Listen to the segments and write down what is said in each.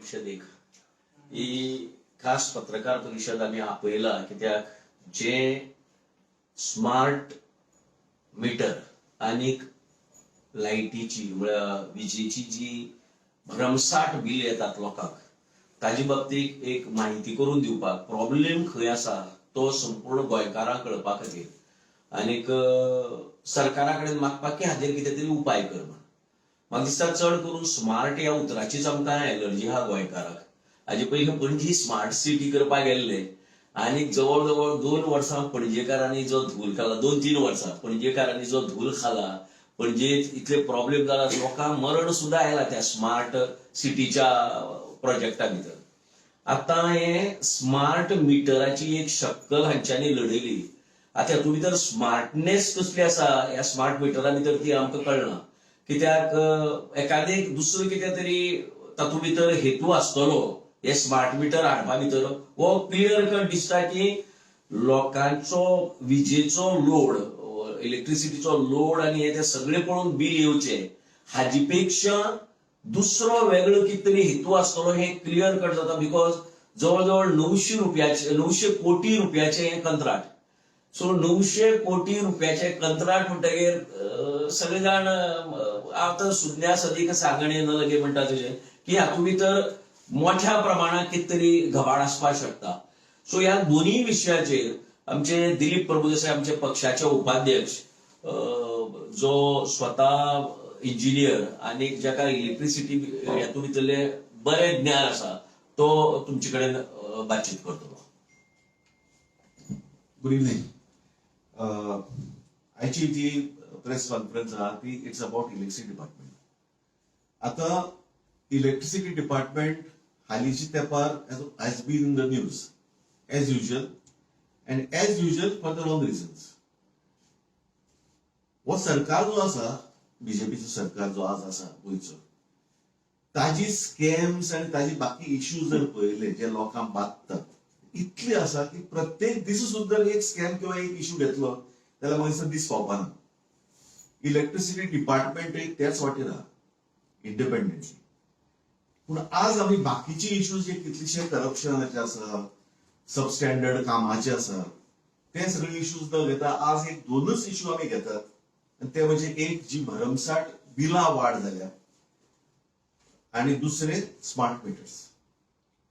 परिशदेक. ही खास पत्रकार परिशद आमी आपयला कित्याक जे स्मार्ट मिटर आनीक लायटीची, म्हळ्यार विजेची जी भरमसाठ बिल येतात लोकांक, ताजे बाबतीत एक म्हायती करून दिवपाक, प्रॉब्लेम खंय आसा तो संपूर्ण गोंयकारांक कळपा खातीर आनीक सरकारा कडेन मागपाक की हाजेर कितें तरी उपाय कर म्हण. म्हाका दिसता, चड करून स्मार्ट ह्या उतराचीच आमकां एलर्जी आहा गोंयकाराक. हाजे पयलीं पणजी स्मार्ट सिटी करपाक गेल्ले आनी जवळ जवळ 2 वर्सां पणजेकारांनी जो धूल खाला, 2-3 वर्सां पणजेकारांनी जो धूल खाला, पणजेत इतले प्रॉब्लेम जाला, लोकांक मरण सुद्दां आयला त्या स्मार्ट सिटीच्या प्रोजेक्टा भितर. आतां हे स्मार्ट मिटराची एक शक्कल हांच्यांनी लढयली. आतां हातूंत भितर स्मार्टनेस कसली आसा ह्या स्मार्ट मिटरा भितर ती आमकां कळना, कित्याक एकादे दुसरो कितें तरी तातूंत भितर हेतू आसतलो हे स्मार्ट मिटर हाडपा भितर. हो क्लियर कट दिसता की लोकांचो विजेचो लोड, इलेक्ट्रिसिटीचो लोड आनी हे ते सगळे पळोवन बील येवचे, हाजी पेक्षा दुसरो वेगळो कितें तरी हेतू आसतलो हे क्लियर कट जाता, because जवळ जवळ 900 रुपयाचे, 900 कोटी रुपयाचे हे कंत्राट. सो 900 कोटी रुपयाचे कंत्राट म्हणटगीर सगळे जाण आतां सुज्ञा सदीक सांगणे न लगे म्हणटा तुजें की हातूंत भितर मोठ्या प्रमाणात कितें तरी घबाड आसपाक शकता. सो ह्या दोन्ही विशयाचेर आमचे दिलीप प्रभुदेसाय, आमचे पक्षाचे उपाध्यक्ष, जो स्वता इंजिनियर आनी जाका इलेक्ट्रिसिटी हातूंत भितरले बरें ज्ञान आसा, तो तुमचे कडेन बातचीत करतलो. Good evening. आयची जी प्रेस कॉन्फरन्स आहा ती it's about electricity department. आता इलेक्ट्रिसिटी डिपार्टमेंट हालींच्या तेंपार has been in the news as usual and as usual for the wrong reasons. हो सरकार जो आसा, बीजेपीचो सरकार जो आज आसा गोंयचो, ताजी स्कॅम्स आनी ताजी बाकी इश्यूज जर पळयले जे लोकांक बादतात, इतले आसा की प्रत्येक दीस सुद्दां एक स्कॅम किंवा एक इश्यू घेतलो जाल्यार मागीर दीस पावपाना. इलेक्ट्रिसिटी डिपार्टमेंट त्याच वाटेर आहा इंडिपेंडेंटली. पूण आज आमी बाकीचे इश्यूज जे कितलेशे करप्शनाचे आसा, सबस्टँडर्ड कामाचे आसा, ते सगळे इश्यूज न घेता आज एक दोनच इश्यू आमी घेतात आनी ते म्हणजे एक जी भरमसाठ बिलां वाड जाल्या आणि दुसरे स्मार्ट मिटर्स.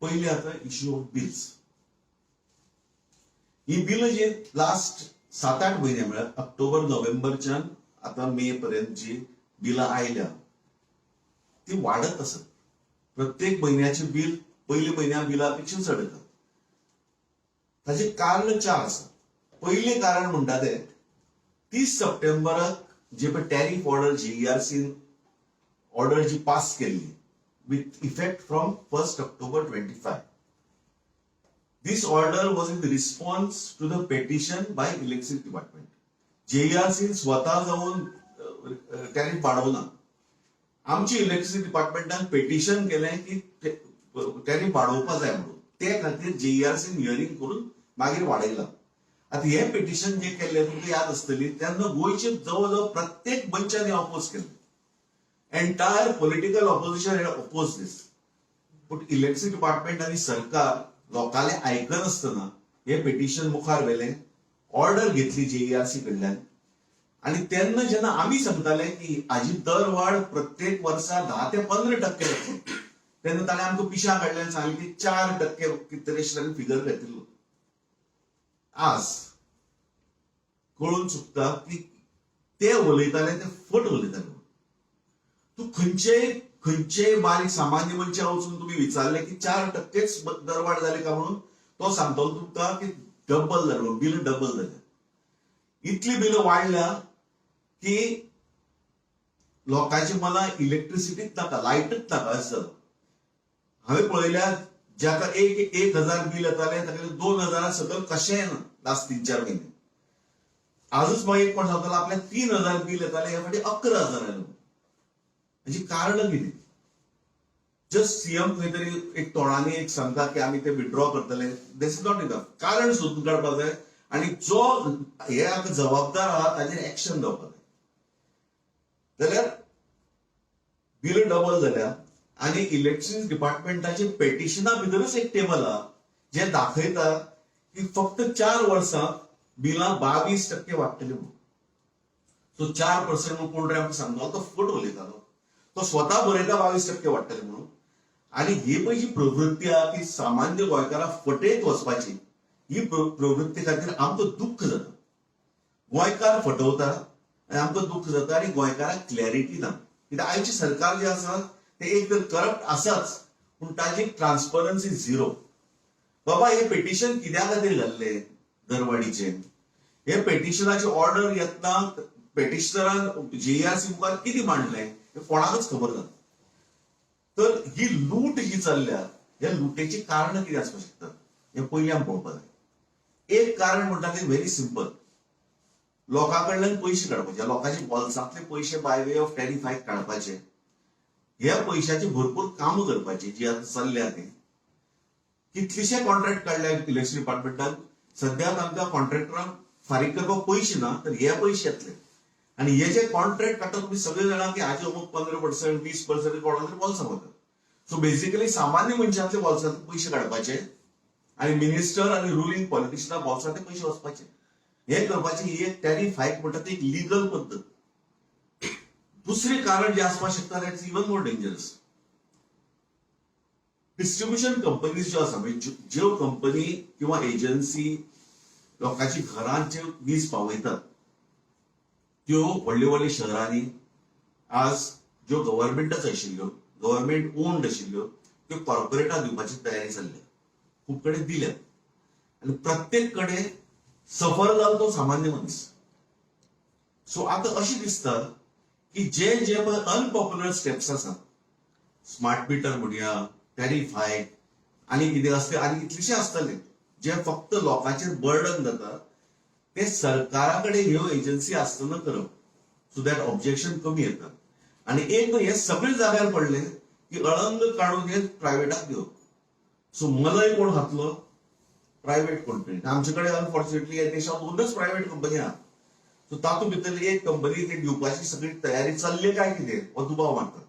पयले आता इश्यू ऑफ बिल्स. ही बिलां जी लास्ट 7-8 म्हयने, म्हळ्यार ऑक्टोबर नोव्हेंबरच्यान आता मे पर्यंत जी बिलां आयल्या ती वाडत आसात. प्रत्येक म्हयन्याचे बिल पयल्या म्हयन्या बिला पेक्षा चड येता. ताचे कारण चार आसा. पयलें कारण म्हणटा ते 30 सप्टेंबराक जे पळय टॅरीफ ऑर्डर, जीईआरसीन ऑर्डर जी पास केल्ली with effect from 1st October 25. This order was in response to the petition by electricity department. जीईआरसीन स्वता जावन टॅरीफ वाडोवना. आमची इलेक्ट्रिसिटी डिपार्टमेंटान पेटिशन केलें की टॅरीफ वाडोवपा जाय म्हणून. ते खातीर जीईआरसीन हियरींग करून मागीर वाडयला. आता हे पेटिशन जे केल्लें, तुमकां याद आसतली, तेन्ना गोंयचे जवळ जवळ प्रत्येक मनशांनी अपोज केल्लें. Entire political opposition had oppose this. पूण इलेक्ट्रिसिटी डिपार्टमेंट आनी सरकार लोकांले आयकनासतना हे पेटिशन मुखार व्हेलें, ऑर्डर घेतली जीईआरसी कडल्यान. आणि तेन्ना जेन्ना आमी सांगताले की हाजी दरवाढ प्रत्येक वर्सा 10 ते 15% जातली, तेन्ना ताणें आमकां पिशां काडले आनी सांगलें की 4% कितें तरी अशें ताणें फिगर घेतिल्लो. आज कळून चुकता की ते उलयताले ते फट उलयताले. तूं खंयचेय खंयचेय बारीक सामान्य मनशा वचून तुमी विचारले की 4%च दरवाढ जाली का म्हणून, तो सांगतलो तुमकां की डबल जालें बिल, डबल जालें. इतली बिलां वाडल्या की लोकांची मनां इलेक्ट्रिसिटीच नाका, लायटच नाका अशें जालां. हांवें पळयल्या, जाका एक एक हजार बील येतालें ताका 2000 सकयल कशेंय ना लास्ट 3-4 महिने. आजच मागीर एक कोण सांगतालो, आपल्याक 3000 बील येतालें, ह्या फावटी 11,000 आयलो. हाची कारणां कितें? जस्ट सीएम खंय तरी एक तोंडांनी एक सांगता की आमी ते विड्रॉ करतले. This is not enough. कारण सोदून काडपाक जाय आनी जो हे आतां जबाबदार आहा ताजेर एक्शन जावपाक जाय. जाल्यार बिल डबल जाल्या. आनी इलेक्शन डिपार्टमेंटाचे पेटिशना भितरूच एक टेबल आहा जे दाखयता की फक्त 4 वर्सां बिलां 22% वाडटली म्हणून. सो 4% म्हणून कोण रे आमकां सांगतालो तो फट उलयतालो, तो स्वता बरयता 22% वाडटले म्हणून. आनी ही पळय जी प्रवृत्ती आहा ती सामान्य गोंयकारां फटयत वचपाची, ही प्रवृत्ती खातीर आमकां दुख्ख जाता. गोंयकार फटवता आनी आमकां दुख्ख जाता आनी गोंयकारांक क्लॅरिटी ना. कित्याक आयचें सरकार जें आसा तें एक तर करप्ट आसाच, पूण ताजी ट्रान्सपरन्सी झिरो. बाबा हे पेटिशन कित्या खातीर घाल्लें दरवाडीचें? हे पेटिशनाची ऑर्डर येतना पेटिशनरान जीईआरसी मुखार कितें मांडलें हें कोणाकच खबर ना. तर ही लूट जी चल्ल्या, ह्या लुटेची कारणां कितें आसपाक शकतात हें पयलीं आमी पळोवपाक जाय. एक कारण म्हणटा तें व्हेरी सिंपल, लोकां कडल्यान पयशे काडपाचे, लोकांचे बोल्सांतले पयशे by way of tariff hike काडपाचे, ह्या पयशाची भरपूर कामां करपाची जी आतां चल्ल्या. ती कितलेशे कॉन्ट्रॅक्ट काडल्या इलेक्शन डिपार्टमेंटान, सद्या तांकां कॉन्ट्रॅक्टरांक फारीक करपाक पयशे ना, तर हे पयशे येतले. आनी हे जे कॉन्ट्रॅक्ट काडटा तुमी सगळे जाणां की हाजे अमूक 15% 20% कोणा तरी बोल्सां वतात. सो बेसिकली सामान्य मनशांतले बोल्सांतले पयशे काडपाचे आनी मिनिस्टर आनी रुलींग पॉलिटिशियना बोल्सांतले पयशे वचपाचे. हे करपाची ही एक टॅरीफ हायक म्हणटा ती एक लिगल पद्दत. दुसरें कारण जें आसपाक शकता, that's even more dangerous. Distribution companies ज्यो आसा, म्हणजे ज्यो कंपनी किंवा एजन्सी लोकांची घरांत वीज पावयतात, त्यो व्हडले व्हडले शहरांनी आज ज्यो गव्हर्मेंटाच आशिल्ल्यो, गव्हर्मेंट ओन्ड आशिल्ल्यो, त्यो कॉर्पोरेटाक दिवपाची तयारी चल्ल्या, खूब कडेन दिल्यात. आनी प्रत्येक कडेन सफर जालो तो सामान्य मनीस. सो आतां अशें दिसता की जे जे पळय अनपॉप्युलर स्टेप्स आसा, स्मार्ट मिटर म्हणया, टॅरीफ हायक आनी कितें आसता आनी कितलेशे आसतले जे फक्त लोकांचेर बर्डन जाता, ते सरकारा कडेन ह्यो एजन्सी आसतना करप, सो that objection कमी येता. आनी एक हे सगळे जाग्यार पडले की अळंग काडून हे प्रायव्हेटाक दिवप. सो मलय कोण खातलो? Private company. आमचे कडेन अनफॉर्च्युनेटली ह्या देशात दोनच प्रायव्हेट कंपनी आहा. सो तातूंत भितरली एक कंपनी ती दिवपाची सगळी तयारी चल्ली काय कितें हो दुबाव मारता.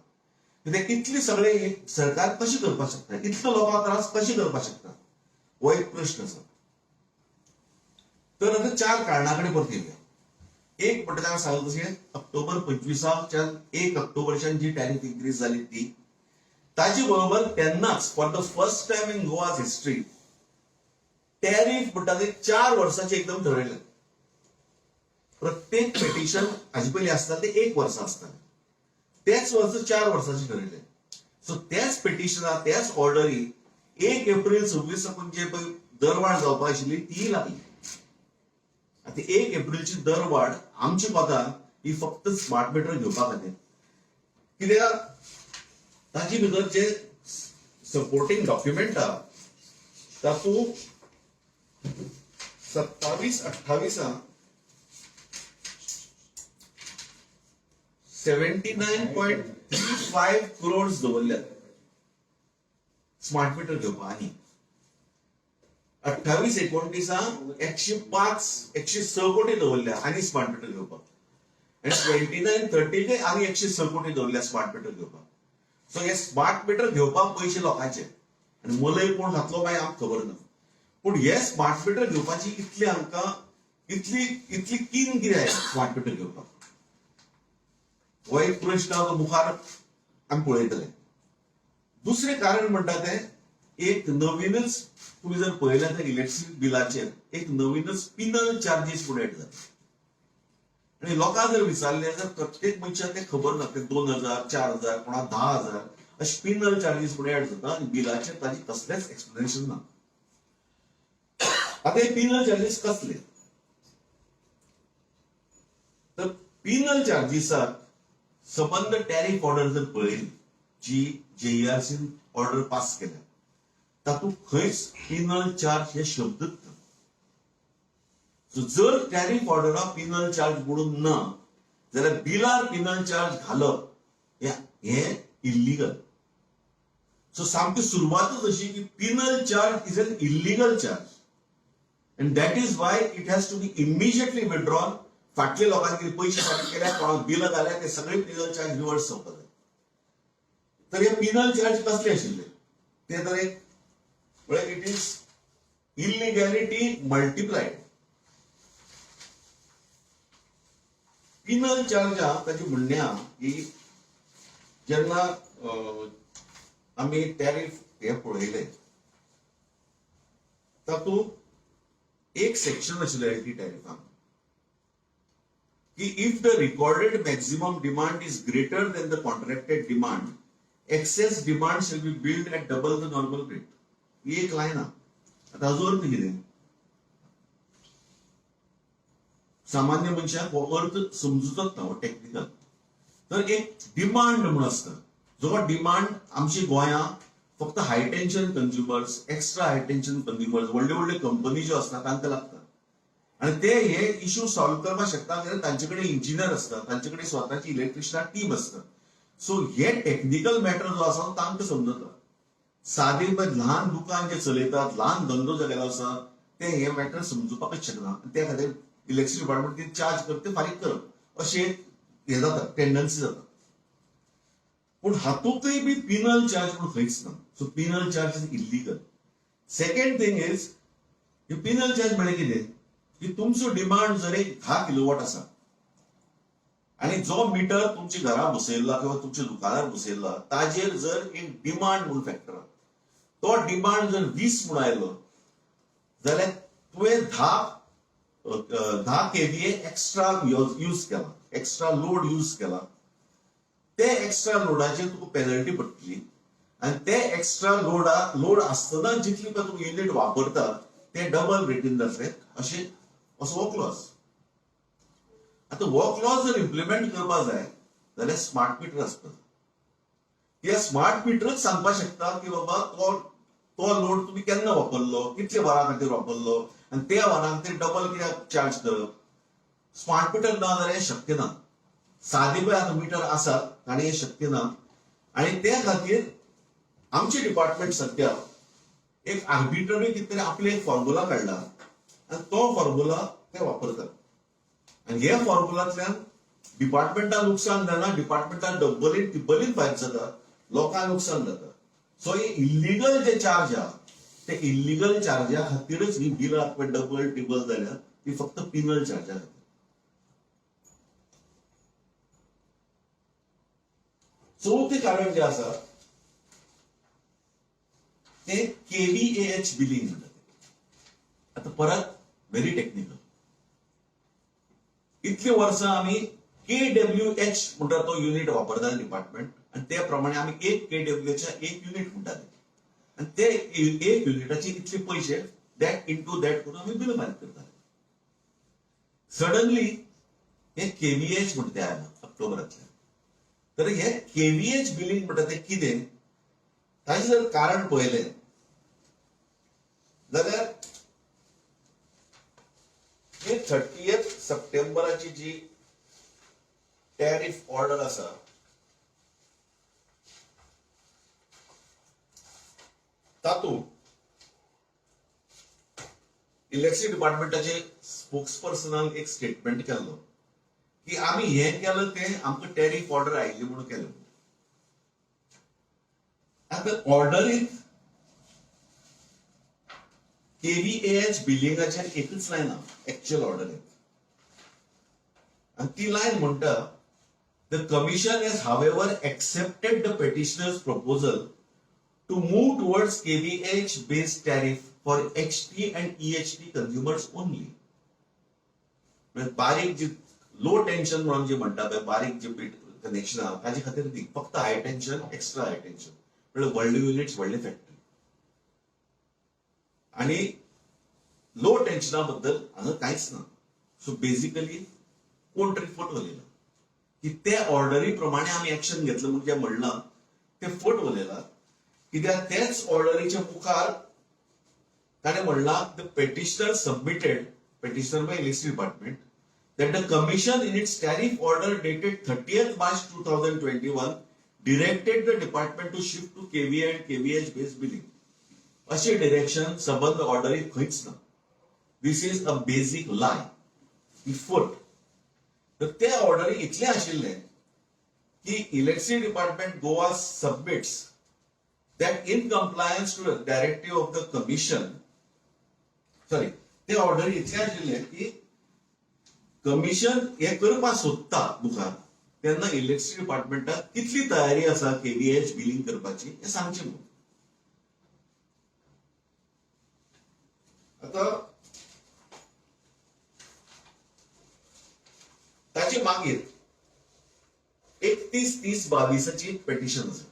कित्याक इतली सगळे सरकार कशें करपाक शकता, इतलो लोकांक त्रास कशें करपाक शकता, हो एक प्रश्न आसा. तर आतां 4 कारणां कडेन परत येवया. एक म्हणटा ताका सांगलें तशें ऑक्टोबर 25च्यान 1 ऑक्टोबरच्यान जी टॅरीफ इन्क्रीज जाली ती, ताजे बरोबर तेन्नाच for the first time in Goa's history tariff म्हणटा ते 4 वर्साचे एकदम ठरयले. प्रत्येक पेटिशन हाजे पयलीं आसता ते 1 वर्सा आसतालें, तेच वर्स 4 वर्साचे ठरयले. सो त्याच पेटिशना त्याच ऑर्डरी 1 एप्रील 26 साकून जे पळय दरवाड जावपा आशिल्ली ती लागली. आतां 1 एप्रिलची दरवाड आमची कोता ही फक्त स्मार्ट मिटर घेवपा खातीर, कित्याक ताजे भितर जे सपोर्टींग डॉक्युमेंट आहा तातूंत 27 28 79.35 करोड दवरल्यात स्मार्ट मिटर घेवपाक. आनी 28 29 105 106 कोटी दवरल्या आनी स्मार्ट मिटर घेवपाक. आनी 29 30 आनी 106 कोटी दवरल्या स्मार्ट मिटर घेवपाक. सो हे स्मार्ट मिटर घेवपाक पयशे लोकांचे आनी मलय कोण घातलो मागीर आमकां खबर ना. पूण हे स्मार्ट मिटर घेवपाची इतली आमकां इतली इतली कीन कितें आहे स्मार्ट मिटर घेवपाक, हो एक प्रश्न तो मुखार आमी पळयतले. दुसरें कारण म्हणटा तें एक नवीनच तुमी जर पळयलें जाल्यार इलेक्ट्रिसिटी बिलाचेर एक नवीनच पिनल चार्जीस म्हूण एड जाता. आनी लोकांक जर विचारलें जाल्यार प्रत्येक मनशाक तें खबर ना, ते 2000 4000 कोणाक 10,000 अशे पिनल चार्जीस म्हूण एड जाता आनी बिलाचेर ताजें कसलेंच एक्सप्लेनेशन ना. आतां हे पिनल चार्जीस कसले? तर पिनल चार्जीसाक सबंद टॅरीफ ऑर्डर जर पळयली जी जेईआरसीन ऑर्डर पास केल्या तातूंत खंयच पिनल चार्ज हे शब्दच ना. सो जर टॅरीफ ऑर्डराक पिनल चार्ज म्हणून ना जाल्यार बिलार पिनल चार्ज घालप हें इल्लिगल. सो सामकी सुरवातच अशी की penal charge is an illegal charge and that is why it has to be immediately withdrawn. फाटले लोकांनी कितें पयशे फाटीं केल्या, कोणाक बिलां घाल्या, ते सगळे पिनल चार्ज रिवर्स जावपाक जाय. तर हे पिनल चार्ज कसले आशिल्ले ते तर एक म्हळ्यार it is illegality multiplied. Penal charge हा ताचें म्हणणें आहा की जेन्ना आमी टॅरिफ हे पळयले तातूंत एक सेक्शन आशिल्लें एल टी टॅरिफान की if the recorded maximum demand is greater than the contracted demand, excess demand shall be billed at double the normal rate. ही एक लायन आहा. आतां हाजो अर्थ कितें? सामान्य मनशाक हो अर्थ समजुचोच ना, हो टॅक्निकल. तर एक डिमांड म्हणून आसता, जो डिमांड आमच्या गोंयांत फक्त high tension consumers, extra high tension consumers, व्हडल्यो व्हडल्यो कंपनी ज्यो आसता तांकां लागता आणि ते हे इश्यू सॉल्व करपाक शकता कित्याक तांचे कडेन इंजिनियर आसता, तांचे कडेन स्वताची इलेक्ट्रिशियन टीम आसता. सो हे टॅक्निकल मॅटर जो आसा तो तांकां समजता. सादे ल्हान दुकान जे चलयतात, ल्हान धंदो जे केलो आसा, ते हे मॅटर समजुपाकच शकना. आनी त्या खातीर इलेक्ट्रिसिटी डिपार्टमेंट ते चार्ज करता ते फारीक करप अशें हे जाता, टेंडन्सी जाता. पूण हातूंतय बी पिनल चार्ज म्हणून खंयच ना. So penal charge is illegal. Second thing is, penal charge म्हळ्यार कितें की तुमचो डिमांड जर एक 10 किलोवॉट आसा आणि जो मिटर तुमच्या घरा बसयल्ला किंवा तुमच्या दुकानार बसयल्ला ताजेर जर एक डिमांड म्हणून फॅक्टर, तो डिमांड जर 20 म्हणून आयलो जाल्यार तुवें 10 केव्हीए एक्स्ट्रा यूज केला, एक्स्ट्रा लोड यूज केला, ते एक्स्ट्रा लोडाचेर तुका पेनल्टी पडटली. आनी ते एक्स्ट्रा लोड आसतना जितली पळय तूं युनिट वापरता ते डबल रेटीन जातले, अशें असो हो क्लॉज. आतां हो क्लॉज जर इम्प्लिमेंट करपा जाय जाल्यार स्मार्ट मिटर आसता. त्या स्मार्ट मिटरच सांगपाक शकता की बाबा तो लोड तुमी केन्ना वापरलो, कितले वरां खातीर वापरलो आनी त्या वरां खातीर डबल कित्याक चार्ज करप. स्मार्ट मिटर ना जाल्यार हें शक्य ना. सादे पळय आतां मिटर आसात ताणी हें शक्य ना. आनी त्या खातीर आमचे डिपार्टमेंट सध्या एक आर्बिट्ररी कितें तरी आपले एक फॉर्म्युला काडला आनी तो फॉर्म्युला ते वापरतात. आनी हे फॉर्म्युलांतल्यान डिपार्टमेंटाक नुकसान जायना, डिपार्टमेंटाक डब्बलीन टिब्बलीन फायदो जाता, लोकांक नुकसान जाता. सो हे इल्लिगल जे चार्ज आहा ते इल्लिगल चार्जा खातीरच ही बिलां पळय डबल टिबल जाल्या, ती फक्त पिनल चार्जा खातीर. चवथें कारण जें आसा ते केव्हीएएच बिलिंग म्हणटा ते. आतां परत व्हेरी टेक्निकल. इतली वर्सां आमी केडब्ल्यू एच म्हणटा तो युनिट वापरताले डिपार्टमेंट आनी ते प्रमाणे आमी एक केडब्ल्यू एक युनिट म्हणटाले आनी ते एक युनिटाचे इतले पयशे, that into that करून आमी बिल फारीक करताले. सडनली हे केव्हीएच म्हणटा ते आयला ऑक्टोबरांतल्यान. तर हे केव्हीएच बिलिंग म्हणटा ते कितें, ताचें जर कारण पळयलें जाल्यार हे 30 सप्टेंबराची जी टॅरिफ ऑर्डर आसा तातूंत इलेक्ट्रिसिटी डिपार्टमेंटाचे स्पोक्स पर्सनान एक स्टेटमेंट केल्लो की आमी हें केलें तें आमकां टॅरिफ ऑर्डर आयिल्ली म्हणून केलें. आतां ऑर्डरींत केव्हीएएच बिलिंगाचेर एकच लायन आहा एक्च्युअल ऑर्डरींत आनी ती लायन म्हणटा, the commission has however accepted the petitioner's proposal to move towards kVAH based tariff for HT and EHT consumers only. म्हणजे बारीक जी लो टेन्शन म्हणून जी म्हणटा पळय, बारीक जे बीट कनेक्शन आहा ताजे खातीर न्ही, फक्त high tension, extra high tension म्हणजे व्हडले युनिट्स, व्हडले फॅक्टरी आणि लो टेन्शना बद्दल हांगा कांयच ना. सो बेसिकली कोण तरी फट उलयला की ते ऑर्डरी प्रमाणे आमी एक्शन घेतलं म्हणून जे म्हणलां ते फट उलयला, कित्याक तेच ऑर्डरीच्या मुखार ताणें म्हणलां, the petitioner submitted, petitioner by electricity department, that the commission in its tariff order dated 30th March 2021 directed the department to shift to KVA and KVH based billing. अशें डिरेक्शन सबंद ऑर्डरीत खंयच ना. This is a basic lie, ही फट. तर त्या ऑर्डरी इतलें आशिल्लें की electricity department Goa submits that in compliance to directive of the commission, sorry, ते ऑर्डर इतले आशिल्ले की कमिशन हे करपाक सोदता मुखार तेन्ना इलेक्ट्रिसिटी डिपार्टमेंटाक कितली तयारी आसा केव्हीएच बिलिंग करपाची हें सांगचें म्हणून. आता ताचे मागीर 31/30/22 पेटिशन आसा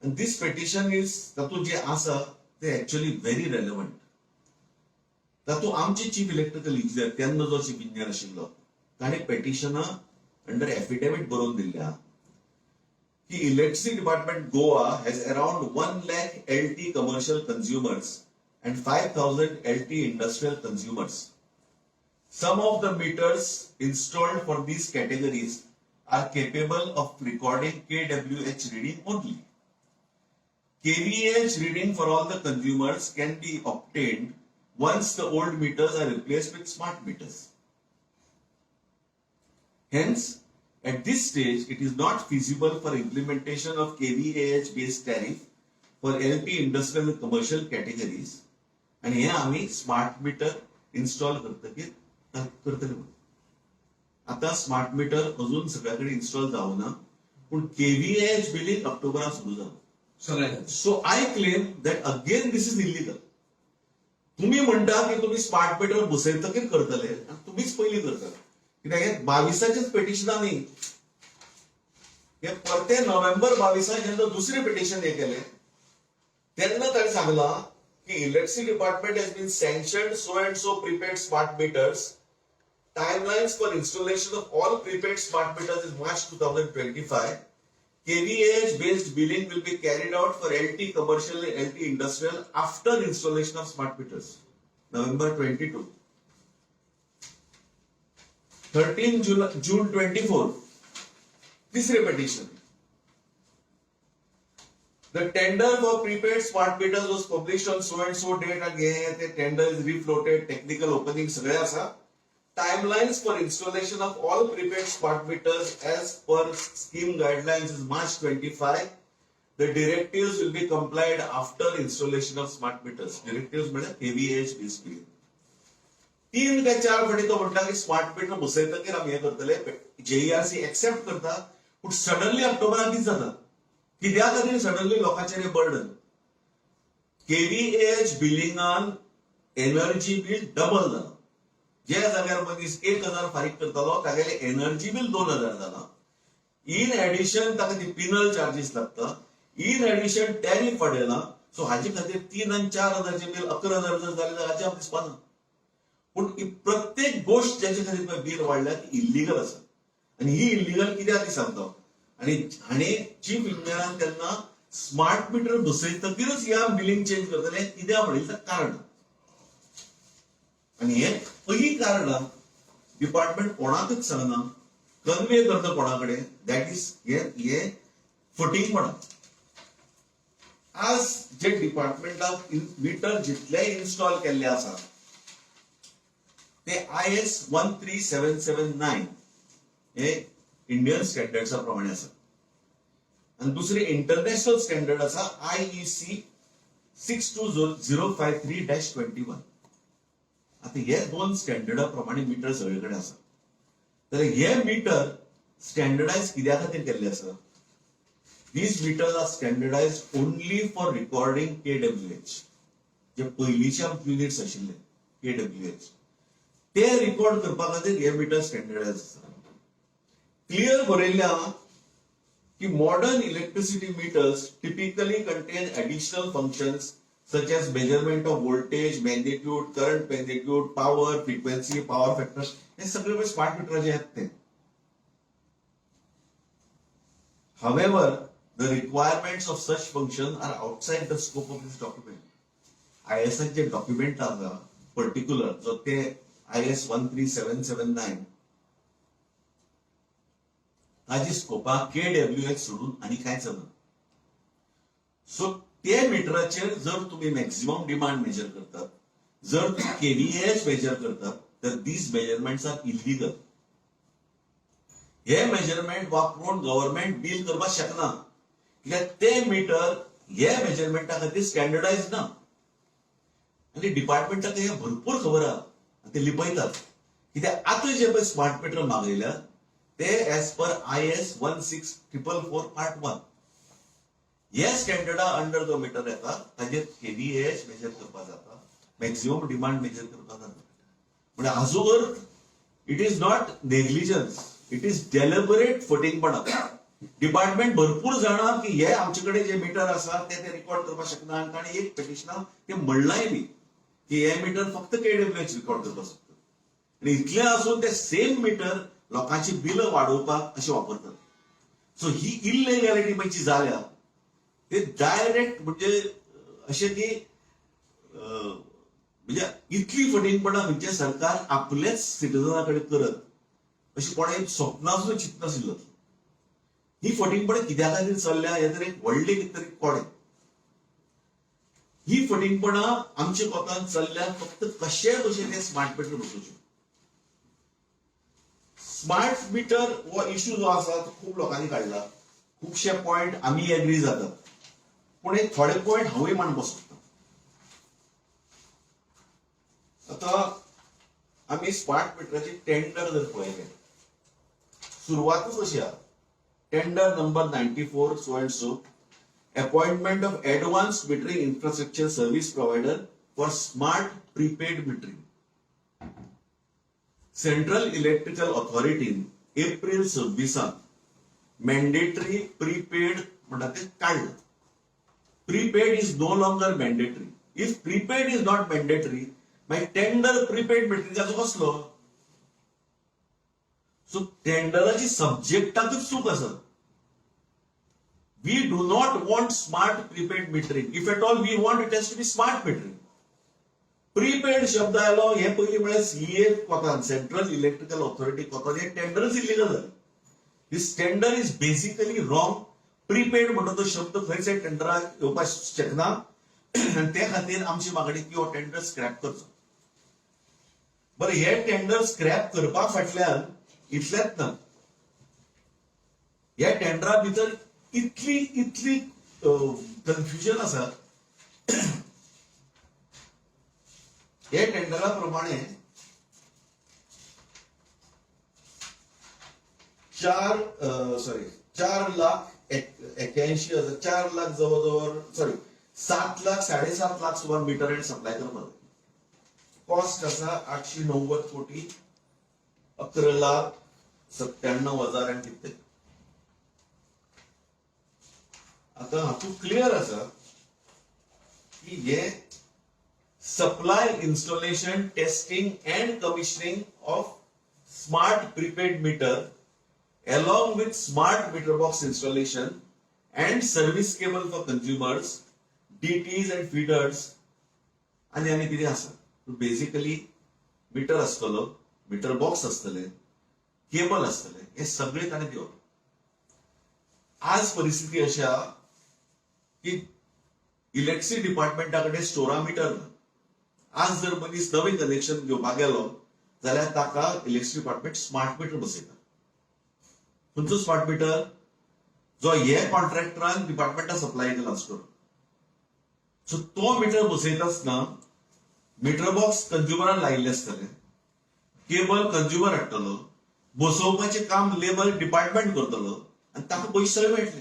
आनी दीस पेटिशन is तातूंत जें आसा ते एक्च्युअली व्हेरी रेलेवंट. तातूंत आमचे चीफ इलेक्ट्रिकल इंजिनियर, तेन्ना जो चीफ इंजिनियर आशिल्लो, ताणें पेटिशनां अंडर एफिडेवीट बरोवन दिल्लें आहा की electricity department Goa has around 1 lakh LT commercial consumers and 5,000 LT industrial consumers. Some of the meters installed for these categories are capable of recording kWh reading only. kVAH reading for all the consumers can be obtained once the old meters are replaced with smart meters. Hence, at this stage, it is not feasible for implementation of kVAH based tariff for LT industrial and commercial categories. आणि हे आम्ही smart meter install करतकीर करतले म्हणून. आता smart meter अजून सगळ्या कडेन इन्स्टॉल जावना, पूण केव्हीएच बिलिंग ऑक्टोबरात सुरू जालां. सगळ्या So I claim that again this is illegal. तुम्ही म्हणटा की तुम्ही स्मार्ट मीटर बसयतकीर करतले आनी तुमीच पयलीं करतले. कित्याक हे 22चेच पेटिशनां न्ही, हे परते नोव्हेंबर 22 जेन्ना दुसरें पिटिशन हे केलें तेन्ना ताणें सांगलां की electricity department has been sanctioned so and so prepaid smart meters. Timelines for installation of all prepaid smart meters is March 2025. kVAH based billing will be carried out for LT commercial and LT industrial after installation of smart meters. November 22. 13 July, June 24. तिसरे petition. The tender for prepaid smart meters was published on so and so date and हे ते tender is refloated, technical opening सगळे आसा. Timelines for installation of all prepaid smart meters as per scheme guidelines is March 25. The directives will be complied after installation of smart meters. Directives म्हणजे KVH based billing. तीन काय चार फाटी तो म्हणटा की स्मार्ट मीटर बसयतकीर आमी हें करतले, जेईआरसी एक्सेप्ट करता, पूण सडनली ऑक्टोबराक कितें जाता? कित्या खातीर सडनली लोकांचेर हें बर्डन? केव्हीएच बिलिंगान एनर्जी बील डबल जालां. ज्या जाग्यार मनीस 1000 फारीक करतालो तागेले एनर्जी बील 2000 जालां. इन एडिशन ताका ती पिनल चार्जीस लागता, इन एडिशन टॅरीफ वाडयला. सो हाजे खातीर 3 आनी 4 हजारचें बील 11,000 जर जालें जाल्यार अजाप दिसपा ना. पूण ही प्रत्येक गोश्ट ज्याचे खातीर बील वाडल्या ती इल्लिगल आसा. आनी ही इल्लिगल कित्याक ती सांगता. आनी हाणें चीफ इंजिनियरान तेन्ना स्मार्ट मिटर बसयतकीरच ह्या बिलिंग चेंज करतले कित्याक म्हणलें कारण. आनी हे पयलीं कारणां डिपार्टमेंट कोणाकच सांगना, कन्वे करता कोणा कडेन, that is हे हे फटींगपणां. आज जे डिपार्टमेंटाक मिटर जितले इन्स्टॉल केल्ले आसा ते IS 13779 हे इंडियन स्टँडर्डसा प्रमाणे आसा आनी दुसरे इंटरनॅशनल स्टँडर्ड आसा IEC 62053-21. आता हे दोन स्टँडर्डा प्रमाणे मिटर सगळे कडेन आसा. तर हे मिटर स्टँडर्डायज कित्या खातीर केल्ले आसा? These meters are standardized only for recording kWh. जे पयलींचे युनिट्स आशिल्ले केडब्ल्यूएच, ते रिकॉर्ड करपा खातीर हे मिटर स्टँडर्डायज आसा. क्लियर बरयल्लें आहा की modern electricity meters typically contain additional functions such as measurement of voltage, magnitude, current magnitude, power, frequency, power factor. हे सगळे स्मार्ट मिटराचे आहेत ते. However, the requirements of such function are outside the scope of this document. ISI J document आसा particular जो ते IS 13779, ताजी स्कोपा K W H सोडून आनी कांयच ना. सो ते मिटराचेर जर तुम्ही मॅक्झिमम डिमांड मेजर करतात, जर तुम्ही केव्हीएच मेजर करतात, तर these measurements are illegal. हे मेजरमेंट वापरून गव्हर्मेंट बील करपाक शकना, कित्याक ते मिटर हे मेजरमेंटा खातीर स्टँडर्डायज ना. आनी डिपार्टमेंटाक हें भरपूर खबर आहा आनी ते लिपयतात, कित्याक आतां जे पळय स्मार्ट मिटर मागयल्या ते as per IS 16444 part 1 हे स्टँडर्डा अंडर जो मिटर येता ताजेर केव्हीएच मेजर करपाक जाता, मॅक्झिमम डिमांड मेजर करपाक जाता. म्हणजे हाजो अर्थ it is not negligence, it is deliberate फटींगपणा. Department भरपूर जाणा की हे आमचे कडेन जे मिटर आसा ते ते रिकॉर्ड करपाक शकना, आनी ताणें एक पिटिशनाक ते म्हणलांय बी की हे मिटर फक्त केडब्ल्यूएच रिकॉर्ड करपाक शकता. आनी इतलें आसून ते सेम मिटर लोकांची बिलां वाडोवपाक अशें वापरतात. सो ही इल्लेगॅलिटी म्हणजे जाल्या ते डायरेक्ट म्हणजे अशें की म्हणजे इतली फटींगपणा खंयचें सरकार आपलेच सिटीजना कडेन करत अशें कोणें स्वप्नां सुद्दां चिंतनाशिल्लो. ही फटींगपणां कित्या खातीर चल्ल्या हें तर एक व्हडलें कितें तरी कोडें. ही फटींगपणां आमच्या कोतान चल्ल्या फक्त कशेय भशेन हे स्मार्ट मिटर बसोवचे. स्मार्ट मिटर हो इशू जो आसा तो खूब लोकांनी काडला, खुबशे पॉयंट आमी एग्री जातात, पूण एक थोडे पॉयंट हांवूय मांडपाक सोदता. आतां आमी स्मार्ट मिटराची टेंडर जर पळयलें, सुरवातूच अशी आहा, tender number 94 so and so, appointment of advance metering infrastructure service provider for smart prepaid metering. Central electrical ऑथॉरिटीन April 26 mandatory prepaid म्हणटा ते काडलं. Prepaid is no longer mandatory. If prepaid is not mandatory, मागीर tender prepaid मिटरिंगाचो कसलो? So टेंडराची सब्जेक्टाकच चूक आसा. We do not want smart prepaid metering. If at all we want, it has to be smart metering. Prepaid शब्द आयलो हे पयलीं म्हळ्यार CEA कोतान, सेंट्रल इलेक्ट्रिकल ऑथॉरिटी कोतान हे टेंडरच इलिगल जालें. This tender is basically wrong. Prepaid म्हणटा तो शब्द खंयच टेंडराक येवपाक शकना आनी ते खातीर आमची मागणी की हो टेंडर स्क्रॅप करचो. बरं, हे टेंडर स्क्रॅप करपा फाटल्यान इतलेंच ना, ह्या टेंडरा भितर इतली इतली कन्फ्युजन आसा. हे टेंडरा प्रमाणे चार सॉरी 4,81,000, 4 लाख जवळ जवळ, सॉरी 7 लाख, 7.5 लाख सुमार मिटर आनी सप्लाय करपाक जाय. कॉस्ट आसा 890 कोटी 11,97,000 आनी कितें. आतां हातूंत क्लियर आसा की हे supply, installation, testing and commissioning of smart prepaid meter along with smart meter box installation and service cable for consumers, DTs and feeders. आनी आनी कितें आसा. बेसिकली मिटर आसतलो, मिटर बॉक्स आसतले, केबल आसतले, हे सगळे ताणें दिवप. आज परिस्थिती अशी आहा की इलेक्ट्रिसिटी डिपार्टमेंटा कडेन स्टोरा मिटर ना. आज जर मनीस नवें कनेक्शन घेवपाक गेलो जाल्यार ताका इलेक्ट्रिसिटी डिपार्टमेंट स्मार्ट मिटर बसयता. खंयचो स्मार्ट मिटर? जो हे कॉन्ट्रॅक्टरान डिपार्टमेंटा सप्लाय केला स्टोर. सो तो मिटर बसयता आसतना मिटर बॉक्स कंज्युमरान लायिल्लें आसतलें, केबल कंज्युमर हाडटलो, बसोवपाचें काम लेबर डिपार्टमेंट करतलो आनी ताका पयशे सगळे मेळटले.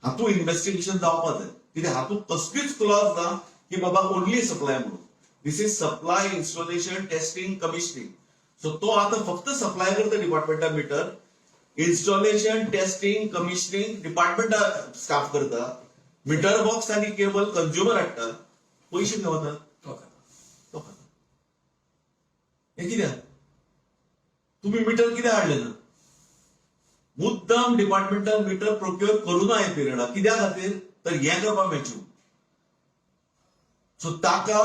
हातूंत इन्व्हेस्टिगेशन जावपाक जाय, कित्याक हातूंत कसलीच क्लॉज ना की बाबा ओनली सप्लाय म्हणून. This is supply, installation, testing, commissioning. So तो आतां फक्त सप्लाय करता डिपार्टमेंटा meter, installation, testing, commissioning डिपार्टमेंटा staff करता, मिटर बॉक्स आनी केबल कंज्युमर हाडटा, पयशे खंय वतात? तो खाता. तो खाता. हें कित्याक? तुमी मिटर कित्याक हाडलें ना? मुद्दाम डिपार्टमेंटान मिटर प्रोक्युअर करूं ना हे पिरियडाक, कित्या खातीर? तर हें करपाक मेळचें. सो ताका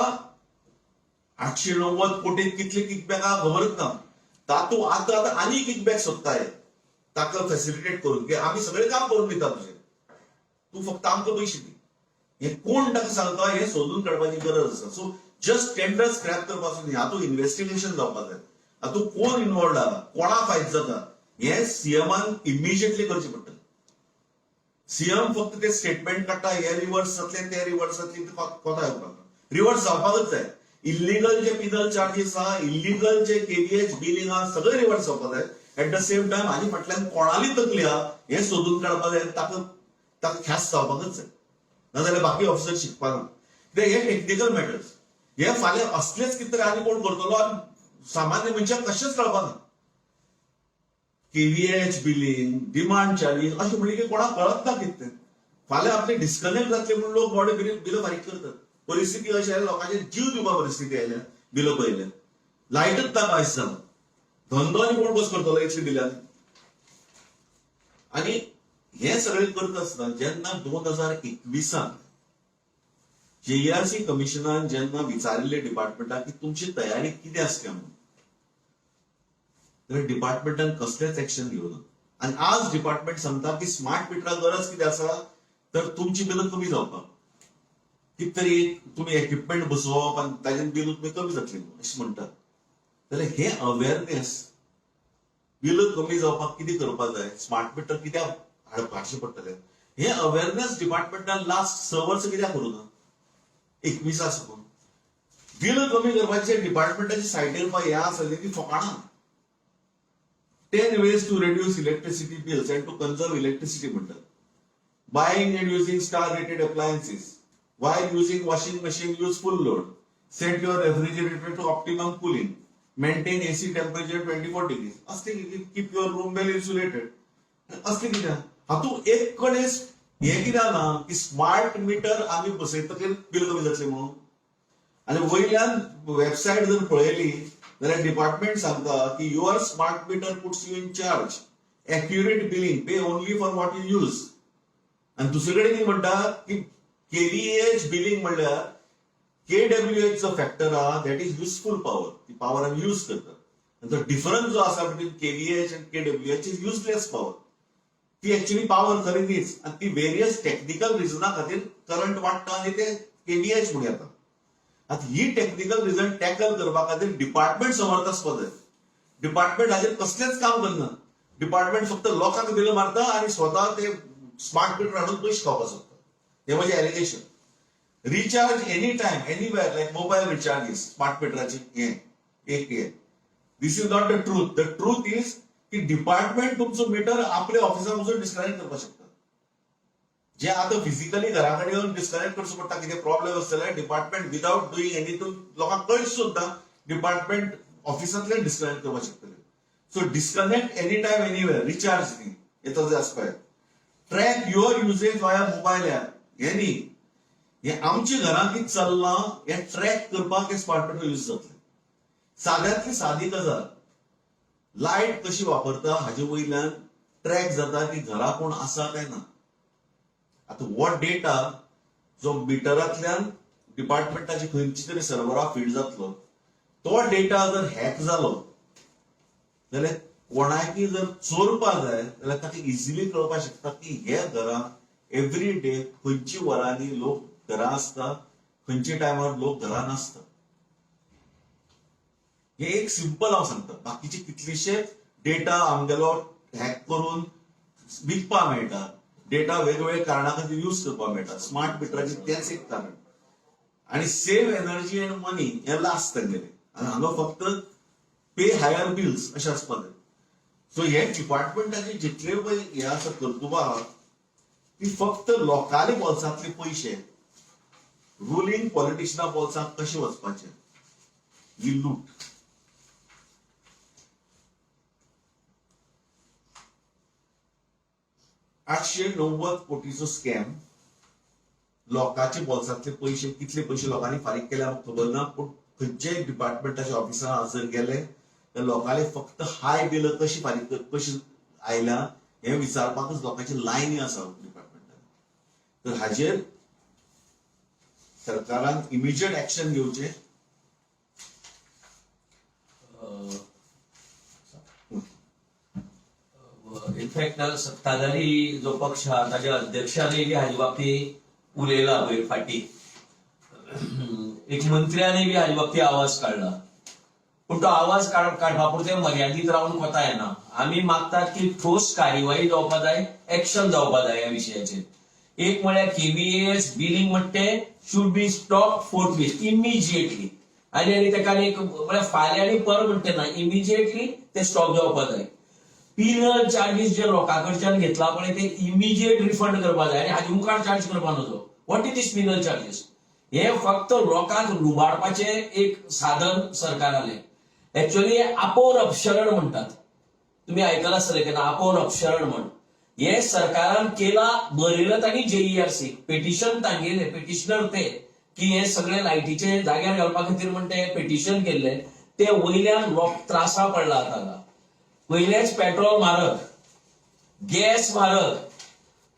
890 कोटीत कितले किकबॅक आहा खबरच ना. तातूंत आतां आतां आनी किकबॅक सोदता हे, ताका फॅसिलिटेट करून की आमी सगळें काम करून दिता तुजें, तूं फक्त आमकां पयशे दी. हे कोण ताका सांगता हें सोदून काडपाची गरज आसा. सो जस्ट टेंडर स्क्रॅप करपाचो न्ही, हातूंत इन्व्हेस्टिगेशन जावपाक जाय. हातूंत कोण इन्वॉल्ड आहा, कोणा फायदो जाता, हें सीएमान इमिजिएटली करचें पडटलें. सीएम फक्त ते स्टेटमेंट काडटा, हे रिवर्स जातले, ते रिवर्स जातले, ते कोता येवपाक रिवर्स जावपाकच जाय. इल्लिगल जे पिनल चार्जीस आहा, इल्लिगल जे केव्हीएच बिलिंग आहा, सगळे रिवर्स जावपाक जाय. एट the same time हाजी फाटल्यान कोणाली तकली आहा हें सोदून काडपाक जाय आनी ताका ताका ख्यास्त जावपाकच जाय, नाजाल्यार बाकी ऑफिसर शिकपाक ना. कित्याक हे टेक्निकल मॅटर्स, हे फाल्यां असलेच कितें तरी आनी कोण करतलो आनी सामान्य मनशाक कशेंच कळपाक ना. केव्हीएच बिलिंग, डिमांड चार्जीस अशें म्हणलें की कोणाक कळत ना कितें तें. फाल्यां आपले डिस्कनेक्ट जातले म्हणून लोक बॉडी बिलां फारीक करतात. परिस्थिती अशी आयल्या, लोकांचे जीव दिवपा परिस्थिती आयल्या. बिलां पळयल्या, लायटच ना कांयच जालां. धंदो आनी कोण कसो करतलो इतले बिलां? आनी हें सगळें करता आसतना जेन्ना 2021 जेईआरसी कमिशनान जेन्ना विचारिल्लें डिपार्टमेंटाक की तुमची तयारी कितें आसल्या म्हणून, जाल्यार डिपार्टमेंटान कसलेंच एक्शन घेवना. आनी आज डिपार्टमेंट सांगता की स्मार्ट मिटराक गरज कितें आसा, तर तुमची बिलां कमी जावपाक कितें तरी एक तुमी एक्विपमेंट बसोवप आनी ताजेन बिल तुमी कमी जातली अशें म्हणटात. जाल्यार हे अवेरनेस, बिल कमी जावपाक कितें करपाक जाय, स्मार्ट मिटर कित्याक हाडचें पडटलें, हे अवेरनेस डिपार्टमेंटान लास्ट 6 वर्सां कित्याक करूं ना? 21 साकून बिल कमी करपाचे डिपार्टमेंटाच्या सायटीर पळय हें आसा ती फकाणां. 10 ways to reduce electricity bills and to conserve electricity म्हणटात. Buying and using star rated appliances. While using washing machine, use full load. Set your refrigerator to optimum cooling. Maintain AC temperature 24 degrees. असले keep your room well insulated. असले कितें हातूंत एक कडेन हें कितें ना की स्मार्ट मिटर आमी बसयतकीर बिल कमी जातलें म्हणून. आनी वयल्यान वेबसायट जर पळयली जाल्यार डिपार्टमेंट सांगता की your smart meter puts you in charge, accurate billing, pay only for what you use. आनी दुसरे कडेन कितें म्हणटा की केव्हीएच बिलिंग म्हणल्यार केडब्ल्यूएच जो फॅक्टर आहा, that is useful power, ती पावर आमी यूज करतात. आनी तो डिफरन्स जो आसा between kVAH and kWh is useless power. ती ऍक्च्युली पावर खरी न्हीच आनी ती वेरियस टेक्निकल रिजना खातीर करंट वाडटा आनी ते केव्हीएच म्हणून येता. आतां ही टेक्निकल रिजन टॅकल करपा खातीर डिपार्टमेंट समर्थ आसपाक जाय. डिपार्टमेंट हाजेर कसलेंच काम करना. डिपार्टमेंट फक्त लोकांक बिल मारता आनी स्वता ते स्मार्ट मिटर हाडून पयशे खावपाक सोदता. हे म्हजें allegation. Recharge any time anywhere like mobile recharges, smart मिटराचे हें एक हें. This is not the truth. The truth is की डिपार्टमेंट तुमचो मिटर आपल्या ऑफिसाक वचून डिस्कनेक्ट करपाक शकता. जे आतां फिजिकली घरा कडेन येवन डिस्कनेक्ट करचो पडटा, कितें प्रॉब्लेम आसता जाल्यार डिपार्टमेंट विदाउट डुईंग एनीथिंग, लोकांक कळच सुद्दां, डिपार्टमेंट ऑफिसांतल्यान डिस्कनेक्ट करपाक शकतले. So disconnect any time anywhere recharge न्ही, हे तशें आसपाक. Track your usage via mobile app, हे न्ही, हे आमच्या घरांत कितें चल्लां हें ट्रॅक करपाक हे स्मार्ट मिटर यूज जातले. साद्यांतली सादी गजाल, लायट कशी वापरता हाजे वयल्यान ट्रॅक जाता की घरा कोण आसा काय ना. आतां हो डेटा जो मिटरांतल्यान डिपार्टमेंटाची खंयची तरी सर्वरा फीड जातलो, तो डेटा जर हॅक जालो जाल्यार कोणाकय जर चोरपा जाय जाल्यार ताका इजिली कळपाक शकता की हे घरांत एवरी डे खंयची वरांनी लोक घरा आसता, खंयच्या टायमार लोक घरा नासता. हे एक सिंपल हांव सांगता. बाकीचे कितलेशेच डेटा आमगेलो हॅक करून विकपाक मेळटा. डेटा वेगवेगळ्या कारणा खातीर यूज करपाक मेळटा. स्मार्ट मिटराचे तेंच एक कारण. आणि सेव्ह एनर्जी अँड मनी हे लास्ट तांगेले आनी हांगा फक्त पे हायर बिल्स अशें आसपाक जाय. सो हे डिपार्टमेंटाचे जितले पळय हे आसा कर्तुबां आहा, ती फक्त लोकांले बोल्सांतले पयशे रुलिंग पॉलिटिशना बोल्सांत कशे वचपाचे, ही लूट. 890 कोटीचो स्कॅम, लोकांचे बोल्सांतले पयशे, कितले पयशे लोकांनी फारीक केले आमकां खबर ना, पूण खंयच्याय डिपार्टमेंटाच्या ऑफिसांत जर गेले तर लोकांले फक्त हाय बिल कशी फारीक कशी आयल्या हें विचारपाकच लोकांची लायनी आसा डिपार्टमेंटान. तर हाजेर सरकारान इमिजिएट एक्शन घेवचें. इनफॅक्ट सत्ताधारी जो पक्ष आहा ताच्या अध्यक्षानय बी हाजे बाबतींत उलयला पयर फाटीं. एक मंत्र्यानय बी हाजे बाबतींत आवाज काडला. पूण तो आवाज काडपा पुरते मर्यादीत रावन कोता येना. आमी मागतात की ठोस कार्यवाही जावपा जाय, एक्शन जावपा जाय ह्या विशयाचेर. एक म्हळ्यार केव्हीएएच बिलिंग म्हणटा तें should be stop forthwith, immediately. आनी आनी ताका एक म्हळ्यार फाल्यां आनी पर म्हणटा ना, इमिजिएटली ते स्टॉप जावपा जाय. पिनल चार्जीस जे लोकां कडच्यान घेतला पळय ते इमिजिएट रिफंड करपा जाय आनी हाजे मुखार चार्ज करपा नजो. What is this penal charges? हे फक्त लोकांक लुबाडपाचें एक साधन सरकारालें. एक्च्युअली आपोवन अपशरण म्हणटात, तुम्ही आयकलां आसतलें केन्ना आपोवन अपशरण म्हण. हे सरकारान केला, बरयलं तांणी जेईआरसी पेटिशन, तांगेले पेटिशनर ते की हे सगळे लायटीचे जाग्यार घालपा खातीर म्हण ते पेटिशन केल्ले. ते वयल्यान लोक त्रासा पडला. आतां पयलेच पेट्रोल म्हारग, गॅस म्हारग,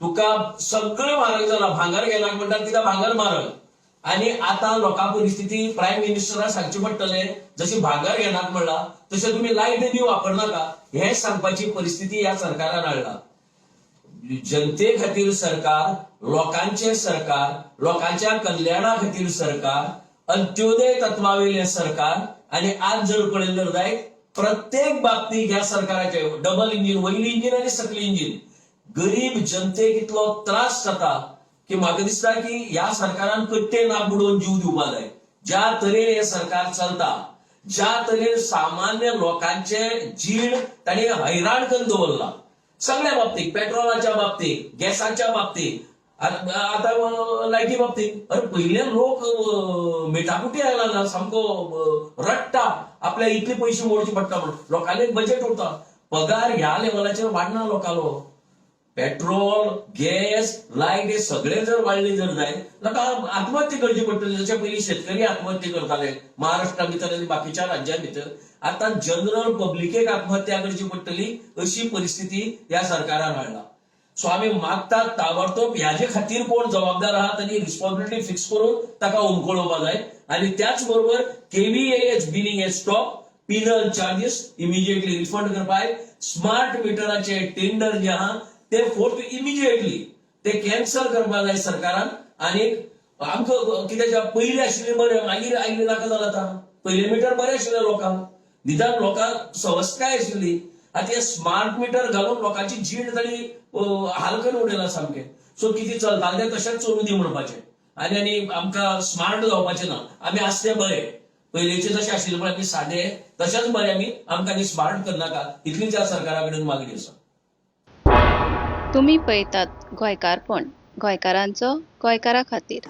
तुका सगळें म्हारग जाला. भांगर घेनाक म्हणटात कित्याक भांगर म्हारग. आनी आतां लोकां परिस्थिती प्रायम मिनिस्टराक सांगचें पडटलें, जशी भांगर घेनाक म्हणला तशें तुमी लायट बी वापरनाका हें सांगपाची परिस्थिती ह्या सरकारान हाडला. जनते खातीर सरकार, लोकांचें सरकार, लोकांच्या कल्याणा खातीर सरकार, अंत्योदय तत्वावेलें सरकार. आनी आज जर पळयलें जर जायत, प्रत्येक बाबतीत ह्या सरकाराचे डबल इंजीन, वयली इंजीन आनी सकली इंजीन, गरीब जनतेक इतलो त्रास जाता की म्हाका दिसता की ह्या सरकारान कट्टे ना बुडोवन जीव दिवपा जाय. ज्या तरेन हें सरकार चलता, ज्या तरेन सामान्य लोकांचे जीण तांणी हैराण करून दवरला सगळ्या बाबतीत, पेट्रोलाच्या बाबतीत, गॅसाच्या बाबतीत, आतां लायटी बाबतीत. अरे, पयले लोक मेटाकुटी आयला ना, सामको रडटा आपल्या इतले पयशे मोडचे पडटा म्हणून. लोकांले बजेट उरता, पगार ह्या लेवलाचेर वाडना लोकांलो. पेट्रोल, गॅस, लायट हे सगळे जर वाडले जर जायत, लोकांक आत्महत्या करची पडटली. जशे पयलीं शेतकरी आत्महत्या करताले महाराष्ट्रा भितर आनी बाकीच्या राज्यां भितर, आतां जनरल पब्लिकेक आत्महत्या करची पडटली अशी परिस्थिती ह्या सरकारान हाडला. सो आमी मागतात, ताबडतोब ह्याजे खातीर कोण जबाबदार आहा ताची रिस्पॉन्सिबिलिटी फिक्स करून ताका उमकळोवपा जाय. आनी त्याच बरोबर केव्हीएएच बिलिंग हे stop, penal charges immediately refund करपाक, स्मार्ट मिटराचे टेंडर जे आहा ते फोर्थ इमिजिएटली ते कॅन्सल करपाक जाय सरकारान. आनी आमकां कितें पयलीं आशिल्लें बरें, मागीर आयिल्लें नाका जालां. आतां पयलें मिटर बरें आशिल्लें लोकांक, निदान लोकांक सवस्काय आशिल्ली. आतां हे स्मार्ट मिटर घालून लोकांची जीण ताणी हाल करून उडयला सामकें. सो कितें चलतालें तें तशेंच चलूं दी म्हणपाचें. आनी आनी आमकां स्मार्ट जावपाचें ना. आमी आसा ते बरे, पयलींचे जशे आशिल्ले पळय आमी सादे तशेंच बरे आमी. आमकां आनी स्मार्ट करनाका, इतलीच ह्या सरकारा कडेन मागणी आसा. तुमी पळयतात गोंयकारपण, गोंयकारांचो गोंयकारा खातीर.